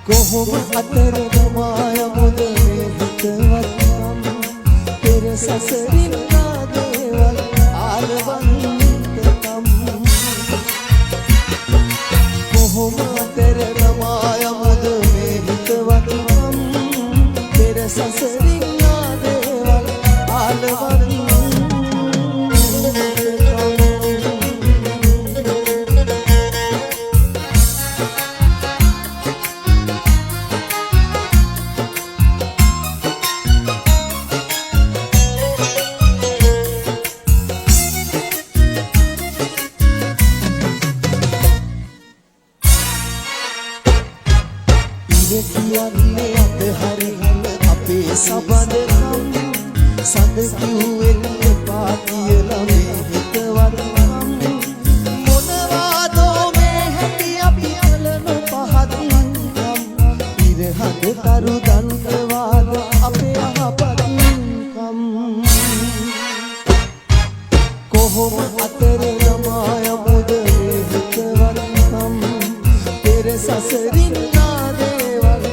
කොහොම අතර දමා යමුද මේ හිතවත්කම් පෙර සසරින් ආ දේවල් ආලවන්තකම් කොහොම අතර දමා යමුද මේ හිතවත්කම් පෙර සසරින් ආ දේවල් ආලවන්තකම්. ඉර කියන්නේ අද හරි හල අපේ සබඳකම් සඳ කිව්වෙත් එපා කියලා මේ හිතවත්කම් මොනවාදෝ මේ හැටි අපි කළන පහත්කම් ඉර හඳ තරු දන්නවාද අපේ අහපත්කම් කොහොම අතර දමා යමුද මේ හිතවත්කම් පෙර සසරින් ආ දේවල්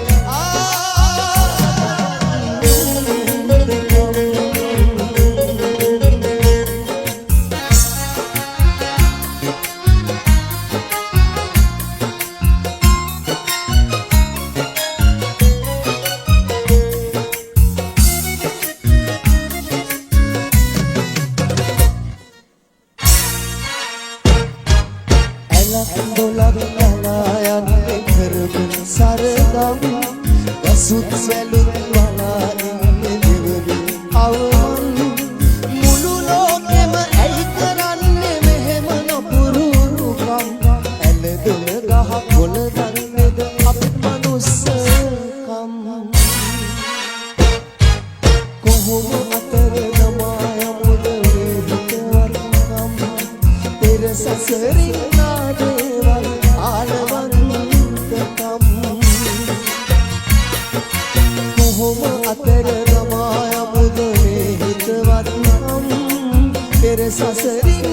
ඇලක් දොලක් ගලා යන්නේ කරමින් සරදම් ගසුත් වැලුත් බලා ඉන්නේ දෙවනි අවමන් මුළු ලෝකෙම ඇයි කරන්නේ මෙහෙම නපුරුකම් ඇල දොල ගහ කොළ දන්නේද අපි මනුස්සකම් කොහොම අතර දමා යමුද මේ හිතවත්කම් පෙර සසරින් ආ දේවල් ආලවන්තකම් කොහොම අතර දමා යමුද මේ හිතවත්කම් පෙර සසරින්